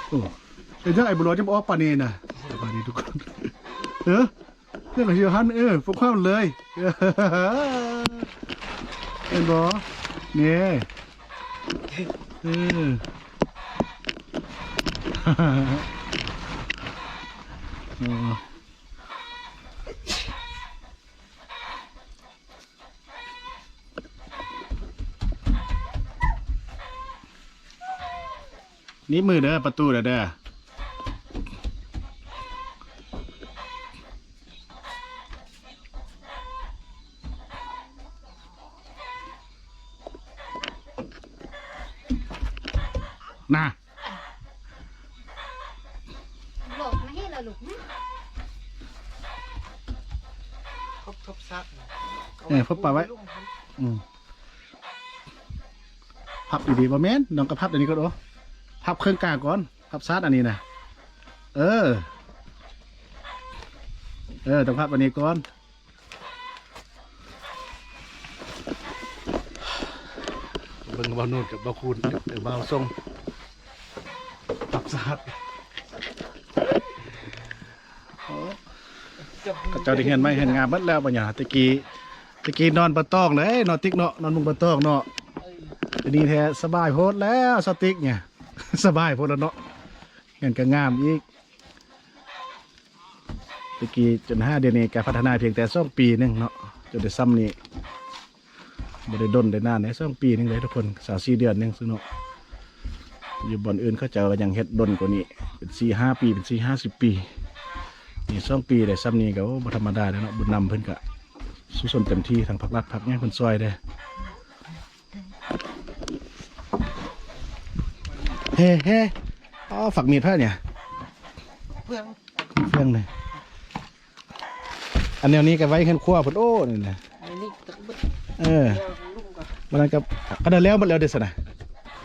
ໂອ້ ເປັນຈັ່ງໄອ້ບຸນຫຼອດຍັງບໍ່ອອກປານນີ້ນະ? ສະບາຍດີທຸກຄົນ. ເອີ ເລື່ອງກະຊິຫັນ ເອີ ພວກເຮົາເລີຍ ເຫັນບໍ່? ນີ້ ເອີ ໜີບມືເດີ ປະຕູເດີ ເດີ ນະ. ບອກມາເຮັດລະລູກນະ ທົບ ທົບຊັກນະ ເອີ ທົບປະໄວ້ ອືມ ພັບດີໆ ບໍ່ແມ່ນ ນ້ອງກໍພັບອັນນີ້ກ່ອນ ໂອ້ ພັບເຄິ່ງກາງກ່ອນ ພັບຊາດອັນນີ້ນະ ເອີ ເອີ ຕ້ອງພັບອັນນີ້ກ່ອນ. ເບິ່ງບ່າວໂນດກັບບ່າວຄູນ ເອີ ບ່າວຊົງ ຮັບສະຫັດ ເຂົາເຈົ້າໄດ້ເຮືອນໃໝ່ເຮືອນງາມໝົດແລ້ວບັດນີ້. ແຕ່ກີ້ ແຕ່ກີ້ນອນປ່າຕອງເດ້ເນາະ ຕິກເນາະ ນອນມຸງປ່າຕອງເນາະ. ດຽວນີ້ແທ້ສະບາຍໂພດແລ້ວ ສະຕິກນີ້ ສະບາຍໂພດແລ້ວເນາະ ເຮືອນກໍງາມອີກ. ແຕ່ກີ້ຈົນຫາດຽວນີ້ກໍພັດທະນາພຽງແຕ່ສອງປີໜຶ່ງເນາະ ຈົນໄດ້ຊ່ຳນີ້ ບໍ່ໄດ້ດົນໄດ້ນານເດ້ ສອງປີໜຶ່ງເດ້ທຸກຄົນ ສາມສີ່ເດືອນໜຶ່ງຊື່ເນາະ. ຢູ່ບ່ອນອື່ນເຂົາເຈົ້າກໍຍັງເຮັດດົນກວ່ານີ້ ເປັນສີ່ຫ້າປີ ເປັນສີ່ຫ້າສິບປີ ນີ້ສອງປີໄດ້ຊ່ຳນີ້ກໍ ໂອ້ ບໍ່ທຳມະດາເດ້ເນາະ. ບຸນນຳເພິ່ນກໍສູ້ຊົນເຕັມທີ່ ທັງພາກລັດພາກຫຍັງເພິ່ນຊ່ອຍເດ້. ເຮ ເຮ ອໍ ຝັກມີດໃຜນີ້? ເຟືອງ ເຟືອງນີ້ ອັນແນວນີ້ກໍໄວ້ເຮືອນຄົວພຸ້ນ ໂອ້ ນີ້ນະ ອັນນີ້ກໍເບິດ ເອີ ແລ້ວລຸງກໍ ມັນນັ້ນກໍ ກໍໄດ້ແລ້ວໝົດແລ້ວເດ້ຊັ້ນນະ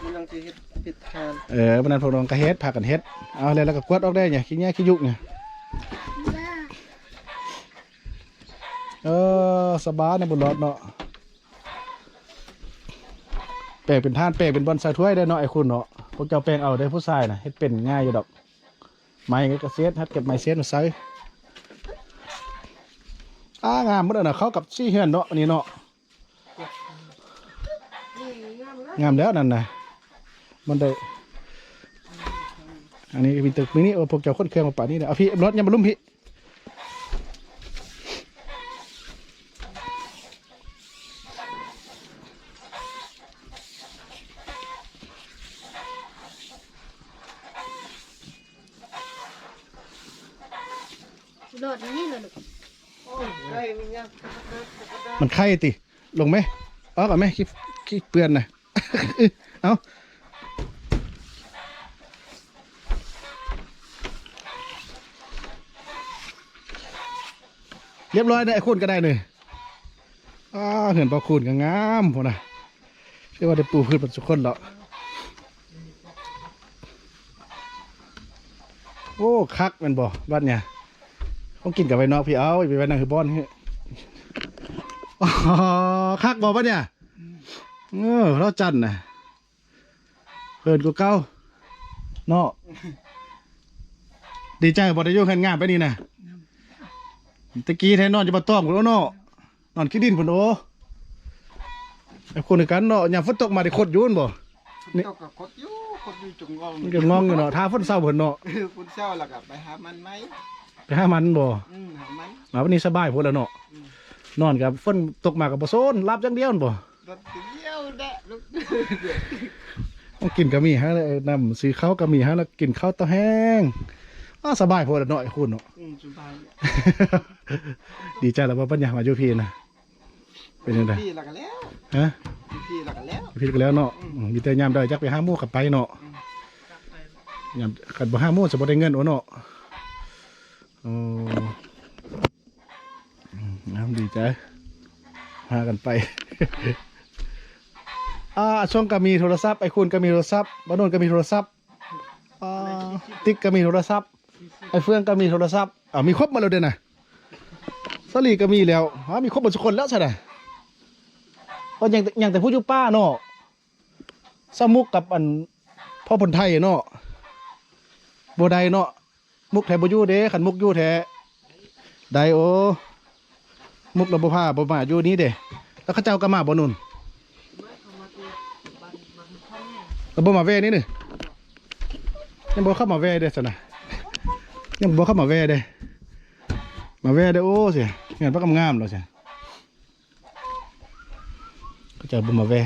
ມັນຍັງຊິເຮັດເຮັດທານ ເອີ ມັນນັ້ນພວກນ້ອງກໍເຮັດ ພາກັນເຮັດ ເອົາແລ້ວ ແລ້ວກໍກວາດອອກໄດ້ນີ້ ຂີ້ເຫຍື້ອຂີ້ຍຸກນີ້ ເອີ ສະບາຍນະ ບຸນຫຼອດເນາະ. ແປງເປັນທ່ານ ແປງເປັນບ່ອນໃສ່ຖ້ວຍໄດ້ເນາະ ໄອ້ຄຸນເນາະ. ພວກເຈົ້າແປງເອົາເດີ ຜູ້ຊາຍນະ ເຮັດເປັນງ່າຍຢູ່ດອກ. ໄມ້ກໍເສດ ຫັດເກັບໄມ້ເສດມາໃສ່. ອາ ງາມໝົດແລ້ວນະ ເຂົ້າກັບສີເຮືອນເນາະ ອັນນີ້ເນາະ. ງາມແລ້ວນັ້ນນະ ມັນໄດ້ ອັນນີ້ມີຕຶກມີນີ້. ໂອ້ ພວກເຈົ້າຂົນເຄື່ອງມາປານນີ້ນະ. ເອົາພີ້ ລົດຍັງບໍ່ລຸ່ມພີ້. ລອດນີ້ລະລູກ ໂອ້ຍ ໄກ່ມັນຍັງ ມັນໄຂ່ຕິ ລົງແມ ອອກເອົາແມ ຂີ້ ຂີ້ເປື້ອນນະ. ເອົາ ລຽບຮ້ອຍເດີ ໄອ້ຄູນກໍໄດ້ນີ້. ອາ ເຮືອນພໍ່ຄູນກໍງາມພຸ້ນນະ ຄືວ່າໄດ້ປູພື້ນໝົດທຸກຄົນແລ້ວ. ໂອ້ ຄັກແມ່ນບໍ່ບັດນີ້? ຂອງກິນກໍໄວ້ນອກພີ້ ເອົາໄປໄວ້ນັ່ງຄືບ່ອນ ຄັກບໍ່ບັດນີ້? ເອີ ລາວຈັນນະ ເພີນກວ່າເກົ່າເນາະ. ດີໃຈບໍ່ໄດ້ຢູ່ເຮືອນງາມປານນີ້ນະ? ແຕ່ກີ້ແທ້ນອນຢູ່ປ່າຕອງພຸ້ນເນາະ ນອນຂີ້ດິນພຸ້ນ. ໂອ້ ໄອ້ຄົນຄືກັນເນາະ ຍາມຝົນຕົກມາໄດ້ຂົດຢູ່ແມ່ນບໍ່? ນີ້ ຕົກກໍຂົດຢູ່ ຂົດຢູ່ຈົນງອງ ຈົນງອງຢູ່ເນາະ. ຖ້າຝົນເຊົາພຸ້ນເນາະ ເອີ ຝົນເຊົາແລ້ວກໍໄປຫາມັນໃໝ່ ໄປຫາມັນບໍ່? ອືມ ຫາມັນ ມາວັນນີ້ສະບາຍໂພດແລ້ວເນາະ. ອືມ ນອນກໍຝົນຕົກມາກໍບໍ່ໂຊນ ຫຼັບຢ່າງດຽວແມ່ນບໍ່? ກິນກໍມີໃຫ້ແລ້ວ ນ້ຳຊື້ເຂົ້າກໍມີໃຫ້ແລ້ວ ກິນເຂົ້າຕໍ່ແຮງ. ອາ ສະບາຍໂພດແລ້ວເນາະ ໄອ້ຄູນເນາະ. ອືມ ສະບາຍ ດີໃຈແລ້ວບໍ່ ປັນຍາມາຢູ່ພີ້ນະ? ເປັນຈັ່ງໃດ? ພີ້ລະກໍແລ້ວ ຮະ? ພີ້ລະກໍແລ້ວ ພີ້ລະກໍແລ້ວເນາະ. ອືມ ອືມ ມີແຕ່ຍາມໃດຢາກໄປຫາໝູ່ກໍໄປເນາະ. ອືມ ຍາມ ຄັນບໍ່ຫາໝູ່ຈະບໍ່ໄດ້ເງິນໂອເນາະ. ໂອ້ ອືມ ດີໃຈ ພາກັນໄປ. ອາ ຊົງກໍມີໂທລະສັບ ໄອ້ຄູນກໍມີໂທລະສັບ ບ່າວໂນນກໍມີໂທລະສັບ ອາ ຕິກກໍມີໂທລະສັບ ໄອ້ເຟືອງກໍມີໂທລະສັບ. ອາ ມີຄົບໝົດແລ້ວເດ້ນະ ສາລີກໍມີແລ້ວ. ອາ ມີຄົບໝົດທຸກຄົນແລ້ວຊັ້ນນະ. ກໍຍັງ ຍັງແຕ່ຜູ້ຢູ່ປ່າເນາະ. ສາວມຸກກັບອັນພໍ່ພົນໄທເນາະ. ບໍ່ໄດ້ເນາະ ມຸກແທ້ບໍ່ຢູ່ເດ້ ຄັນມຸກຢູ່ແທ້ໄດ້. ໂອ້ ມຸກລະບໍ່ພາ ບໍ່ມາຢູ່ນີ້ເດ້. ແລ້ວເຂົາເຈົ້າກໍມາບໍ່ນຸ່ນ? ລະບໍ່ມາແວ່ນີ້ນີ້? ຍັງບໍ່ເຂົ້າມາແວ່ເດ້ຊັ້ນນະ ຍັງບໍ່ເຂົ້າມາແວ່ເດ້. ມາແວ່ເດ້. ໂອ້ ເສຍ ແມ່ນປາກງາມໆ ແລ້ວເສຍ. ເຂົາເຈົ້າບໍ່ມາແວ່.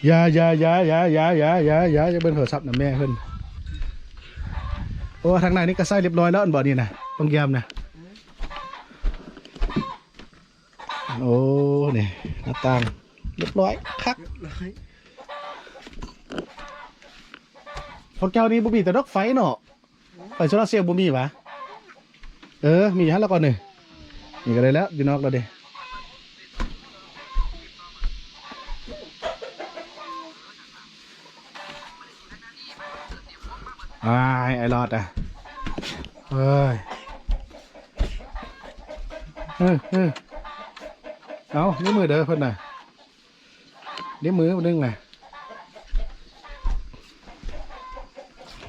ຢ່າ ຢ່າ ຢ່າ ຢ່າ ຢ່າ ຢ່າ ຢ່າ ຢ່າ ຢ່າເບິ່ງໂທລະສັບນຳແມ່ເພິ່ນ. ໂອ້ ທາງໃນນີ້ກໍໃສ່ລຽບຮ້ອຍແລ້ວ ອັນບ່ອນນີ້ນະ ໂຮງແຮມນະ. ໂອ້ ນີ້ໜ້າຕ່າງລຽບຮ້ອຍຄັກ. ພວກເຈົ້ານີ້ບໍ່ມີແຕ່ດອກໄຟເນາະ ໄຟໂຊລາເຊວບໍ່ມີຫວາ? ເອີ ມີຫັ້ນລະກ່ອນນີ້ ນີ້ກໍໄດ້ແລ້ວ ຢູ່ນອກແລ້ວເດ້. ອ້າຍ ໄອ້ຫຼອດອະ ເອີຍ ເອີ ເອີ ເອົາ ນິ້ວມືເດີເພິ່ນນະ ນິ້ວມືໜຶ່ງນະ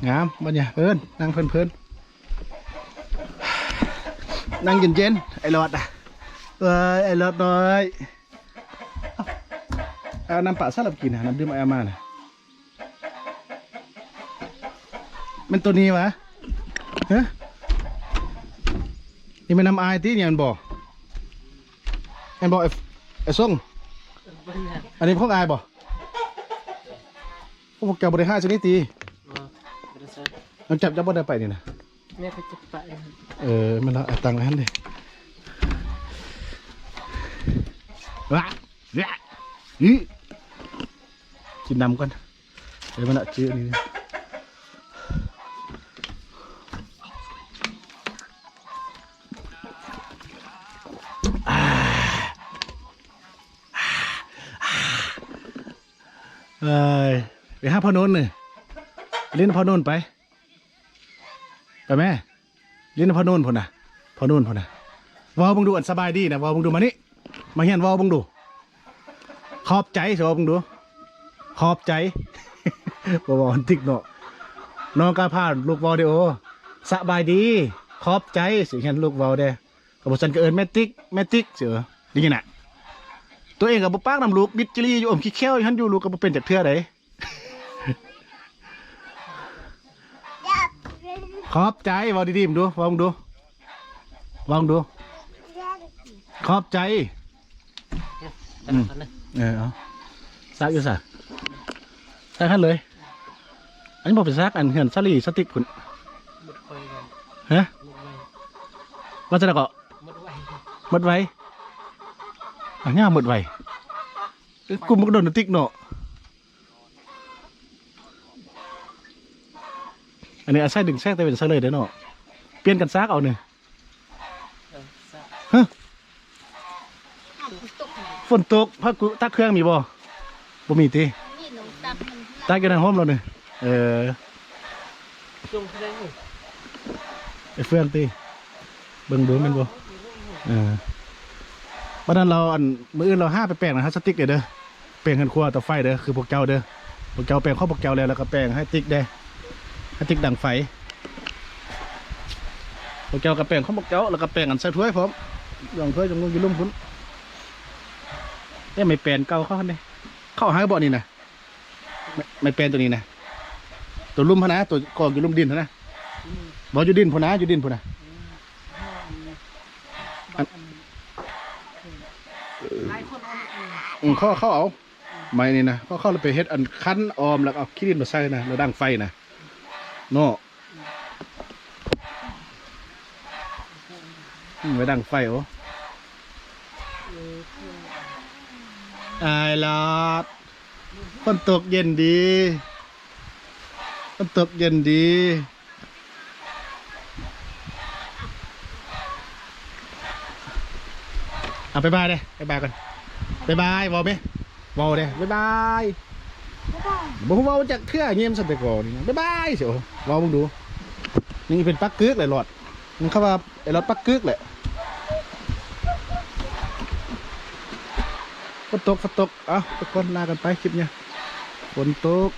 ງາມບັດນີ້ ເພິ່ນ ນັ່ງເພີນໆ ນັ່ງເຢັນໆ ໄອ້ຫຼອດອະ ເອີຍ ໄອ້ຫຼອດນ້ອຍ. ເອົານ້ຳປາສາລະກິນນະ ນ້ຳດື່ມອ້າຍເອົາມານະ ແມ່ນໂຕນີ້ຫວາ? ຮະ ນີ້ແມ່ນນ້ຳອ້າຍຕິ ນີ້ແມ່ນບໍ່? ແມ່ນບໍ່ ໄອ້ ໄອ້ສົງ? ອັນນີ້ຂອງອ້າຍບໍ່? ໂອ້ ພວກເຈົ້າບໍ່ໄດ້ຫາຊະນິດຕິ? ບໍ່ ບໍ່ໄດ້ໃສ່ ນ້ອງຈັບ ຈັບບໍ່ໄດ້ໄປນີ້ນະ? ແມ່ເຂົາຈັບປະ ເອີ ແມ່ນລະ ເອົາຕັ້ງໄວ້ຫັ້ນເດ້. ວະ ວະ ອື ກິນນ້ຳກ່ອນ ເອີ ມັນລະຈື່ນີ້ ອາ ເອີຍ ໄປຫາພໍ່ໂນນນີ້ ຫຼິ້ນພໍ່ໂນນໄປ ໄປແມ່ ຫຼິ້ນພໍ່ໂນນພຸ້ນນະ ພໍ່ໂນນພຸ້ນນະ. ເວົ້າເບິ່ງດູ ອັນສະບາຍດີນະ ເວົ້າເບິ່ງດູ ມານີ້ ມາຮຽນເວົ້າເບິ່ງດູ ຂອບໃຈ ຊິເວົ້າເບິ່ງດູ ຂອບໃຈ. ບໍ່ເວົ້າອັນຕິກເນາະ ນ້ອງກາພາລູກເວົ້າເດ້. ໂອ ສະບາຍດີ ຂອບໃຈ ຊິຮຽນລູກເວົ້າເດ້. ກໍບໍ່ຊັ້ນກໍເອີ້ນແມ່ຕິກ ແມ່ຕິກ ຊິ ໄດ້ຍິນນະ. ຕົວເອງກໍບໍ່ປາກນຳລູກ ບິດຈີ່ລີຢູ່ ອົມຂີ້ແຂ້ວຢູ່ຫັ້ນຢູ່ ລູກກໍບໍ່ເປັນຈັກເທື່ອໃດ. ຂອບໃຈ ເວົ້າດີໆ ເບິ່ງດູ ເວົ້າເບິ່ງດູ ເວົ້າເບິ່ງດູ ຂອບໃຈ. ອືມ ເອີ ເອົາ ຊັກຢູ່ຊະ ຊັກຫັ້ນເລີຍ. ອັນນີ້ບໍ່ໄປຊັກ ອັນເຮືອນສາລີສະຕິກພຸ້ນ. ໝົດໄຟແລ້ວ ຮະ ໝົດໄຟ ວ່າຈັ່ງໃດເກາະ? ໝົດໄວ ໝົດໄວ ອັນຫຍັງໝົດໄວ? ເອີ ກຸມມັນກໍໂດນຕິກເນາະ. ອັນນີ້ອາໄສດຶງແສງຕາເວັນໃສ່ເລີຍເດ້ເນາະ ປ່ຽນກັນຊາກເອົານີ້. ເອີ ຊາກ ຮະ ຝົນຕົກ ພາກຕາກເຄື່ອງມີບໍ່? ບໍ່ມີຕິ? ຕາກຢູ່ໃນຮົ່ມແລ້ວນີ້. ເອີ ໄອ້ເຟືອງຕິ ເບິ່ງດູແມ່ນບໍ່? ເອີ ບັດນັ້ນລາວ ອັນ ມື້ອື່ນລາວຫາໄປແປງນະ ພລາສຕິກເດີ ແປງເຮືອນຄົວເຕົາໄຟເດີ ຄືພວກເຈົ້າເດີ ພວກເຈົ້າແປງຂອງພວກເຈົ້າແລ້ວ ແລ້ວກໍແປງໃຫ້ຕິກເດ້ ໃຫ້ຕິກດັງໄຟ. ພວກເຈົ້າກໍແປງຂອງພວກເຈົ້າ ແລ້ວກໍແປງອັນໃສ່ຖ້ວຍພ້ອມ ລອງຖ້ວຍຈະລົງຢູ່ລຸ່ມພຸ້ນ. ເອີ ໄມ້ແປນເກົ່າເຂົາຫັ້ນເດ້ ເຂົາໃຫ້ບໍ່ນີ້ນະ? ໄມ້ ໄມ້ແປນໂຕນີ້ນະ ໂຕລຸ່ມຫັ້ນນະ ໂຕກອງຢູ່ລຸ່ມດິນຫັ້ນນະ. ບໍ່ ຢູ່ດິນພຸ້ນນະ ຢູ່ດິນພຸ້ນນະ. ອັນ ເອີ ເຂົາ ເຂົາເອົາໄມ້ນີ້ນະ ເຂົາ ເຂົາໄປເຮັດອັນຄັນອ້ອມ ແລ້ວກໍເອົາຂີ້ດິນມາໃສ່ນະ ແລ້ວດັງໄຟນະເນາະ. ອືມ ໄວ້ດັງໄຟ. ໂອ້ ອາຍລອດ ຝົນຕົກເຢັນດີ ຝົນຕົກເຢັນດີ. ເອົາ ບາຍບາຍເດ້ ບາຍບາຍກ່ອນ ບາຍບາຍ ເວົ້າແມ່ ເວົ້າເດ້ ບາຍບາຍ. ບໍ່ເວົ້າຈັກເທື່ອ ຍິ້ມຊັ້ນແຕ່ກໍນີ້ນະ ບາຍບາຍ ຊິ ເວົ້າເບິ່ງດູ. ນີ້ເປັນປັກກຶກແຫຼະຫຼອດ ມັນເຂົາວ່າໄອ້ຫຼອດປັກກຶກແຫຼະ. ຝົນຕົກ ຝົນຕົກ ເອົ້າ ທຸກຄົນ ລາກັນໄປ ຄລິບນີ້ ຝົນຕົກ.